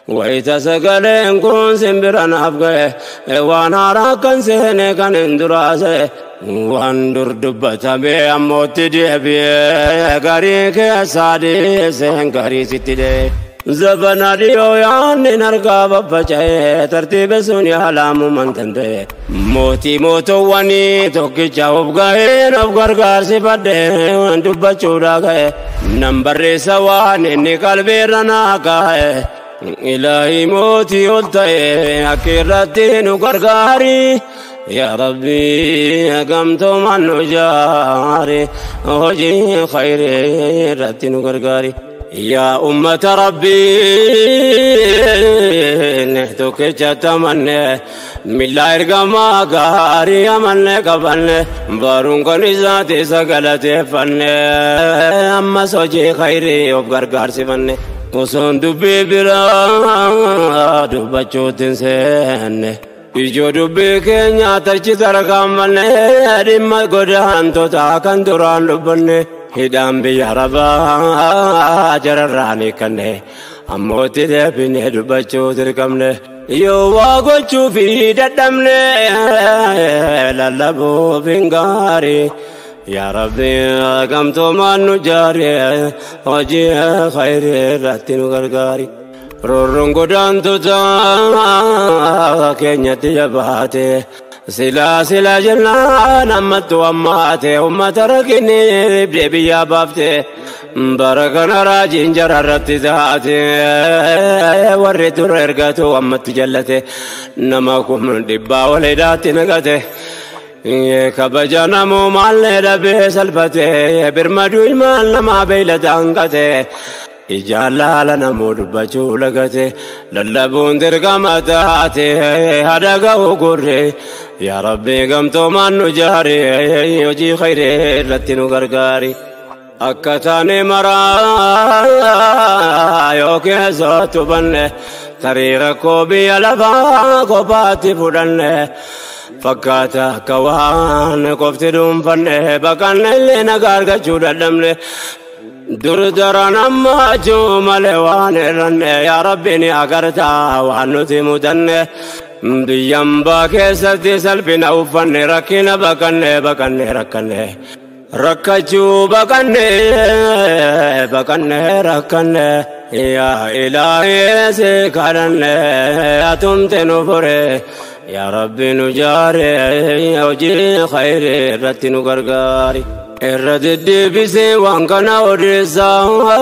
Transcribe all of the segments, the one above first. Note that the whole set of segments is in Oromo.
Wayita sagaleen kun simbira naaf ga'e, waan haaraa kan seene kan hin duraase, waan dur dubbatame ammootti deebi'ee garii keessaa dhiiseen garii sitti dhee. Zabana dhiyoo yaanni harkaa baffaca'ee tartiiba sun yaalaamuman danda'e. Mootii mootowwanii tokkicha of ga'een of gargaarsifadhee dubbachuudhaa ga'e. Nan barreessa waan inni qalbiirra naa kaa'e. Ilaahi mootii ol ta'e akka irratti nu gargaari. Yaa Rabbi, gamtoomaan nu jaari, hojii khayrii irratti nu gargaari. Yaa ummata Rabbii, tokkicha tamanne, milla ergamaa gaarii amanne qabanne, baruun kan isaati isa galateeffanne, ammas hojii khayrii of gargaarsifanne. Osoon dubbii biraa dubbachuutti hin seenne, ijoo dubbii keenya tarchi tarkaanfanne, dhimma godaantota kan duraan dubbanne, hidhaan biyya Arabaa jararraan hiikanne, ammootti deebinee dubbachuu dirqamne. Yoo waa gochuu fi dadhabne, lallabuuf hin gaarii. Yaa Rabbi, gamtoomaan nu jaari, hojii khayrii irratti nu gargaari. Roorroon godaantota keenyatti jabaate, silaa silaa jennaan ammattu ammaate, ummata rakkinni dhibdee biyyaa baafte, bara kana raajiin jararratti taate, warri ture ergatu ammatti jallate, nama 100,000 ol hidhaatti naqate. Kabaja namumaallee dhabee salphate, birmaduu ilmaan namaa beeylada hanqate, ijaan laala namuu dubbachuu lagate, lallabuun dirqama taate hada ga'u gurre. Yaa Rabbi, gamtoomaan nu jaari, hojii khayrii irratti nu gargaari. Akka taane maraa yoo keessattu banne, tarii rakkoo biyya lafaa kophaatti fudhanne fakkaata, akka waan qofti dhuunfanne, baqanne illee nagaa argachuu dadhabne. Dur daran ammachuu malee waan irranne, yaa Rabbi, ni agartaa waan nuti mudanne. Biyyambaa keessatti salphina uffanne, rakkina baqanne, baqanne rakkanne, rakkachuu baqanne, baqanne rakkanne. Yaa Ilaahee, si kadhanne, atumte nu fure. Yaa Rabbi, nu jaare, hojii khayrii irratti nu gargaari. Irra deddeebisee waan kana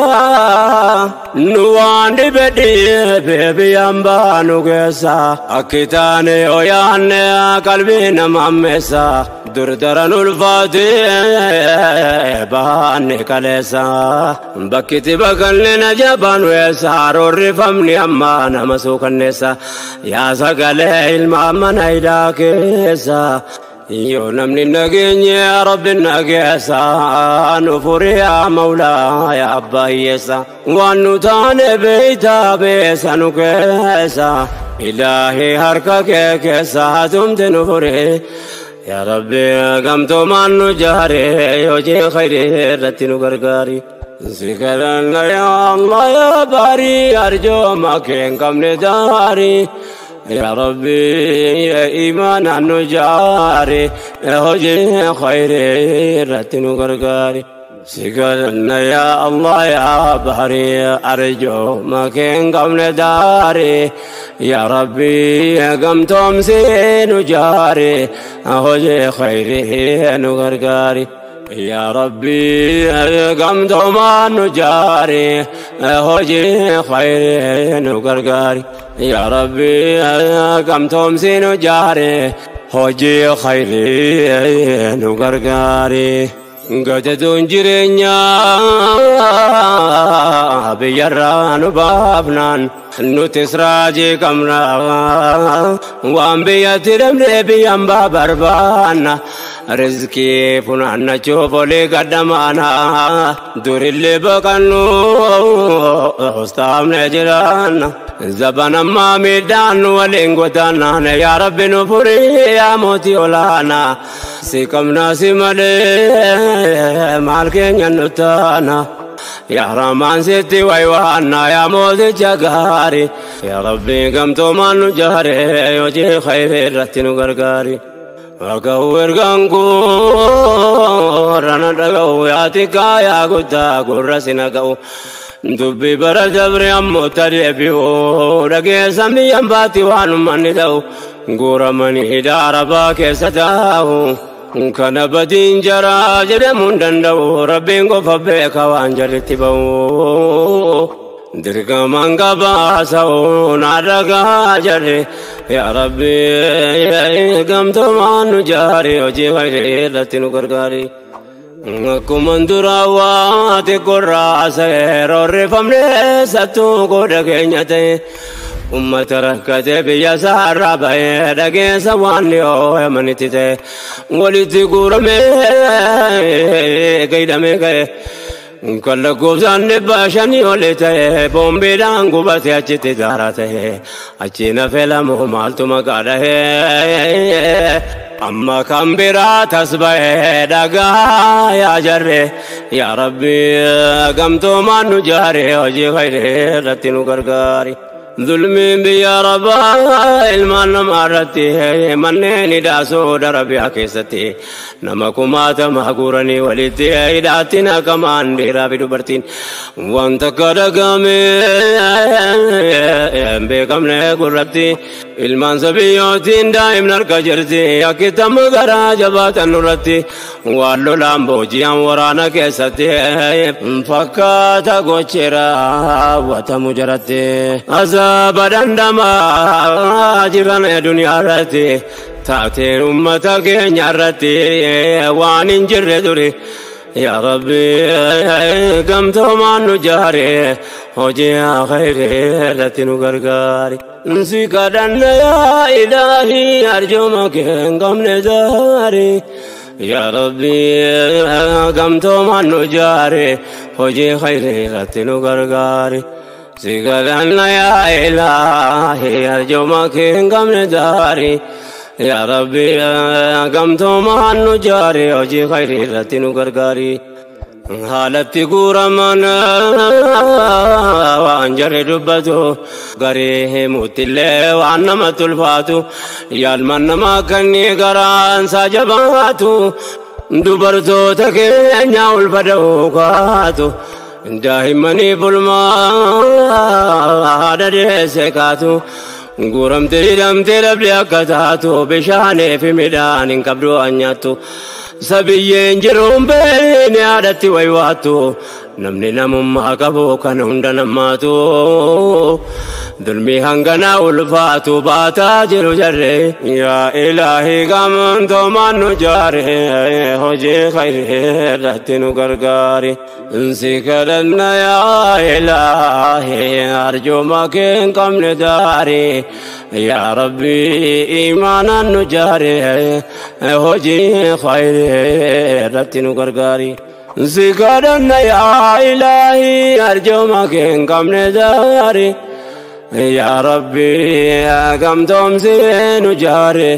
odeessaa, nu waan dhibe dhibe biyyaan baanu keessa, akki taane yoo yaanne qalbii nama ammeessa. Dur daran ulfaate baanne kaleessa, bakkitti baqanne na jabaan weessa, roorrifamni amma nama suukanneessa. Yaa sagalee ilma mana hidhaa keessa, yoo namni nageenye Rabbi nageessa, nu furi yaa Mawlaa, yaa abbaa hiyyeessa. Waan nu taane beeytaa, beessa nu keessa. Ilaahi, harka kee keessa hatumte nu furi. Yaa Rabbi, gamtoomaan nu jaare, hojii khayrii irratti nu gargaari. Si kadhanna yaa Allah, yaa baarii, arjooma kee hin qabne daarii. Yaa Rabbi, imaana nu jaari, hojii khayrii irratti nu gargaari. Si kadhanna yaa Allah, yaa baarii, arjooma kee hin qabne daarii. Yaa Rabbi, gamtoomsee nu jaari, hojii khayrii nu gargaari. Yaa Rabbi, gamtoomaan nu jaari, hojii khayrii nu gargaari. Yaa Rabbi, gamtoomsii nu jaari, hojii khayrii nu gargaari. Gataatuun jireenyaa biyyarraa nu baafnaan, nutis raajii qabna, waan biyyatti dhabnee biyyaan baa barbaanna, rizqii funaannachuuf olii gaddamaana. Durillee baqannu ustaafne jiraanna, zaban ammaa miidhaan nu waliin gotaannaan. Yaa Rabbi, nu furii, yaa mootii olaanaa, si qabnaa, si malee maal keenya nu taana? Yaa Rahmaan sitti waywaannaa yaa mooticha gaarii yaa Rabbi gamtoomaan nu jaare hojii khayrii irratti nu gargaari. Dhaga'u ergaan koo rana dhaga'u yaa xiqqaa yaa guddaa gurra si naga'u. Dubbii bara dabre ammoo tadeebi'u dhageessan biyyan baatti waan uummanni ta'u guuramanii hidhaa arabaa keessa taa'u. Kana badiin jaraa jedhamuu hin danda'u rabbiin qofa beeka waan jarritti ba'u. Dirqamaan gabaasa'u naa dhagaa jarri yaa Rabbi gamtoomaan nu jaari hojii khayrii irratti nu gargaari. Akkuma duraa waa xiqqoorraa seerorrifamnee sattuu qooda keenya ta'e ummata rakkate biyya isaarraa bahee dhageessa waan dhiyoo yamanitti ta'e walitti guuramee gaidhamee ga'e. Kan lakkoofsaan 500 oli ta'e boombiidhaan gubate achitti daara ta'e achi nafe lamu maaltu maqaa dhahee amma kan biraa tas ba'ee dhagaa yaa jarre yaa Rabbi gamtoomaan nu jaare hojii khayrii irratti nu gargaari. Zulmiin biyya arabaa ilmaan namaa irratti manneen hidhaa Saudi Arabiyaa keessatti nama kumaatama guuranii walitti hidhaatti naqamaan dhiiraa fi dubartiin wanta akka dhagamee hin beekamne gurratti ilmaan sabiyyootiin daa'imni harka jirti akkittama garaa jabaatan nurratti waan lolaan booji'an waraana keessatti fakkaata gochi raawwatamu jaratti. Azaaba dhandhamaa jiran duniyaa irratti taateen uummata keenya irratti waan hin jirre duri. Yaa Rabbi gamtoomaan nu jaare hojii khayrii irratti nu gargaari. Si kadhanna yaa Ilaahii arjuma kee hin qabne jaari. Yaa Rabbi gamtoomaan nu jaare hojii khayrii irratti nu gargaari. Si kadhanna yaa Ilaahii arjuma kee hin qabne jaari. Yaa Rabbi gamtoomaan nu jaare hojii khayrii irratti nu gargaari. Haalatti guuraman waan jarri dubbatu garii himuuttillee waan namatti ulfaatu yaalman namaa kanni garaan isaa jabaatu dubartoota keenya ulfa da'uu kaatu daa'immanii bulmaa haadha deesse kaatu guuramtee hidhamtee dhabdee akka taatu bishaanii fi midhaan hin qabdu waan nyaattu. Sabiyyeen jiruun beekni haadhatti waywaattu namni namummaa qabu kan hunda namaatu dulmii hanganaa ulfaatu baataa jiru jarre yaa Ilaahii gamtoomaan nu jaare hojii khayrii irratti nu gargaari. Si kadhanna yaa Ilaahii arjuma kee hin qabne daari yaa Rabbi imaanaan nu jaare hojii khayrii irratti nu gargaari. Si kadhanna yaa Ilaahii arjuma kee hin qabne daari yaa Rabbi gamtoomsee nu jaare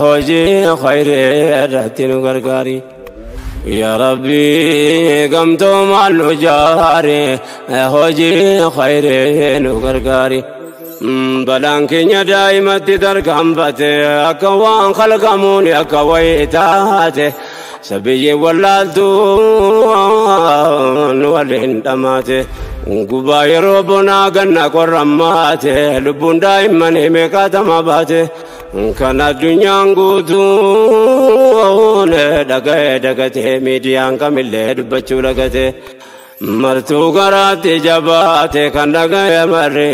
hojii khayrii irratti nu gargaari. Yaa Rabbi gamtoomaan nu jaare hojii khayrii nu gargaari. Balaan keenya daa'imatti tarkaanfate akka waan kalqamuun akka wayii taate sabiyyi wallaaltuun waliin dhamaate gubaa yeroo bonaa ganna qorrammaate lubbuun daa'immanii meeqaatama baate kan addunyaan guutuun dhaga'ee dagatee miidiyaan kamillee dubbachuu dhagate martuu garaatti jabaate kan dhaga'e marri.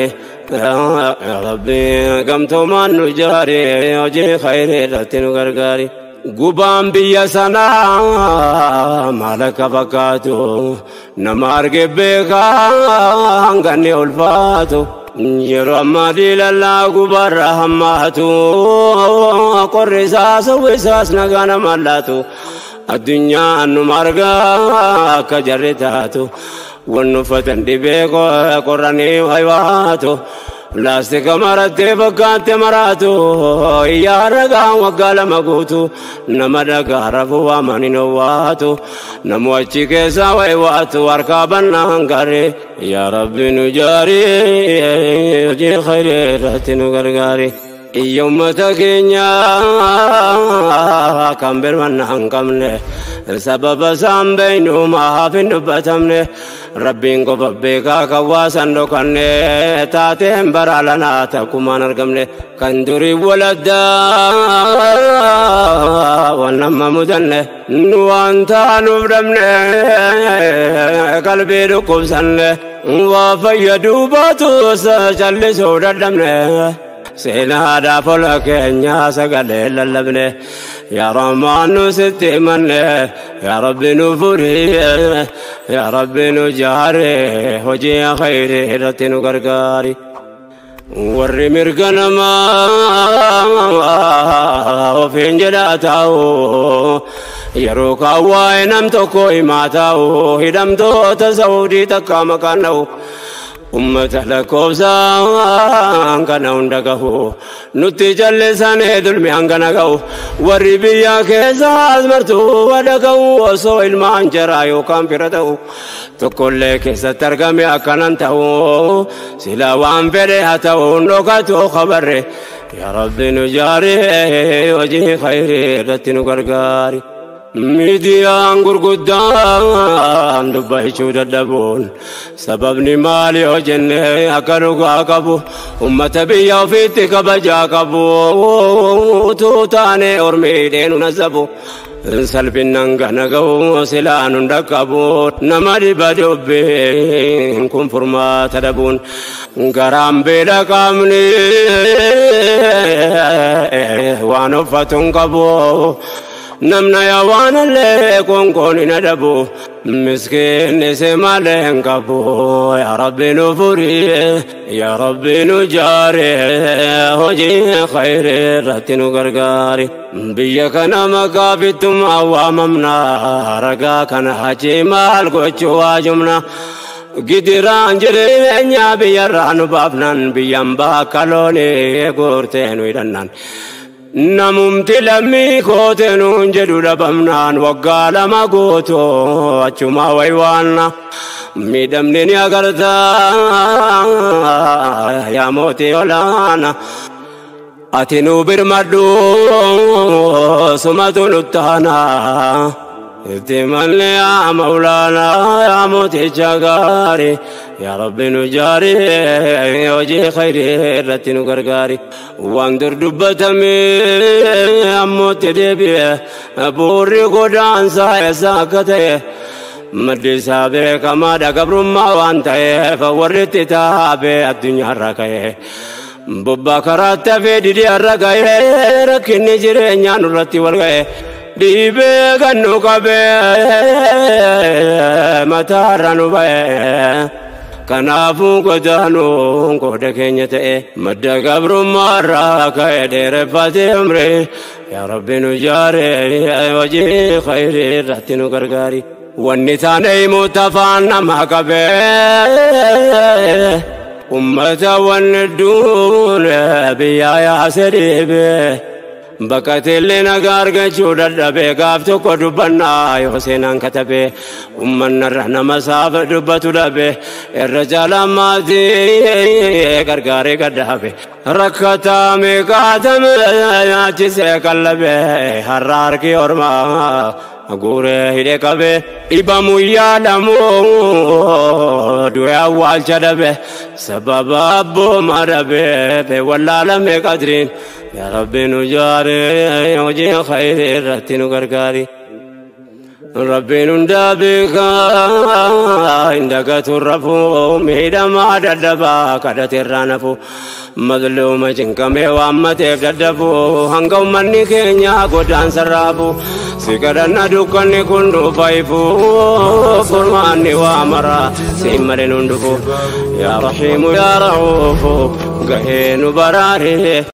Yaa Rabbi gamtoomaan nu jaare hojii khayrii irratti nu gargaari. Gubaan biyya sanaa maal akka fakkaatu nama arge beekaa hanganni ulfaatu. Yeroo ammaa diilallaa gubaarra hammaatu qorri isaas hawwisaas nagaa nama laatu addunyaan nu margaa akka jarri taatu. Wanni uffatan dhibee qorranii waywaatu. Laastika marattee fakkaatte maraatu iyyaa ragaa waggaa lama guutu nama dhagaa rafuu waamanii waatu namu achi keessaa wayi waatu harkaa bannaan gaarii yaa rabbi nu jaarii hojii khayrii irratti nu gargaari. Iyya uummata keenya kan birmannaa hin qabne sababa isaan beeynu maaf hin dubbatamne rabbiin qofa beekaa kan waasan dhokanne taateen bara lanaa takkumaan argamne kan durii waladdaa waan nama mudanne nu waan taanuuf dhabne qalbii dhukkubsanne waa fayyaduu baatus callisuu dadhabne. Seenaadhaaf ola keenya sagalee lallabne yaa Rahmaan nu sitti himanne yaa Rabbi nu furii yaa Rabbi nu jaare hojii khayrii irratti nu gargaari. Warri mirga namaa ofiin jedhaa taa'u yeroo kaan waa'ee nam tokko himaa taa'u hidhamtoota Saawudii takka maqaan dha'u. Ummata lakkoofsaan kana hunda gahu nutti jallisanii dulmi hangana gahu warri biyya keessaas martuu wada gahu osoo ilmaan jaraa yookaan fira ta'u tokkollee keessatti argame akkanan ta'u sila waan fedhe haa ta'u dhokatu khabarre yaa rabbi nu jaaree hojii khayrii irratti nu gargaari. Miidiyaan gurguddaan dubbachuu dadhabuun sababni maali yoo jenne akka dhugaa qabu ummata biyya ofiitti kabajaa qabu utuu taane ormiidhee nu nasabu salphinnan gana ga'u silaa nun dhaqqabu nama dhiba dubbiin kun furmaata dhabuun garaan beela qaamni waan uffatu hin qabu. Namna yaa waan illee konkoon hin adabu miskiinni si malee hin qabu yaa Rabbi nu furii yaa Rabbi nu jaare hojii khayrii irratti nu gargaari. Biyya kana maqaa bittummaa waamamna ragaa kana achi maal gochuu waajumna. Gidiraan jireenya biyyarraa nu baafnan biyyaan bakka loonii guurtee nu hidhannan. Namumti lammii koote nuun jedhu dhabamnaan waggaa lama guutuu achuma waywaanna miidhamni ni agartaa yaa mootii olaana ati nu birmadhu sumatu nuttaana itti malli yaa mawlaana yaa mooticha gaarii yaa Rabbi nu jaarii hojii khayrii irratti nu gargaari. Waan dur dubbatame ammootti deebi'e buurri godaansaa eessa akka ta'e maddi isaa beekamaadha gabrummaa waan ta'eef warri itti taabee addunyaarra ka'e. Bobbaa karaatti hafee didee har'a ga'e rakkinni jireenyaa nurratti wal ga'e. Dhiibee kan nu qabee mataarra nu ba'e. Kanaafuu godaanuun qooda keenya ta'e madda gabrummaarraa ka'e dheereffatee umri yaa Rabbi nu jaare hojii khayrii irratti nu gargaari. Wanni taane himuutti afaan nama qabee ummata wanni duune biyyaa yaase dhiibee. Bakka-teellee nagaa argachuu dadhabee gaaf tokko dubbannaa yoo seenaan katabee uummanni nama saaf dubbatu dhabee irra caalaa maatii gargaaree gadhaabe rakkataa meeqaatame nyaachisee qallabee har'a harki ormaa guuree hidhee qabee dhibamu yaadamu du'e awwaalcha dhabe sababa abbooma dhabee wallaalame qadriin. Yaa Rabbi nu jaare hojii khayrii irratti nu gargaari. Rabbiin hundaa beekaa hin dagatu rafuu miidhamaa dadhabaa kadhate irraa nafu mazluuma cinqamee waammateef dadhabu hanga uummanni keenya godaansa raafu si kadhanna dukkanni kun dhufa ifu furmaanni waa mara siin malee nun dhufu yaa Rahiimu yaa Ra'uufu gahee nu baraare.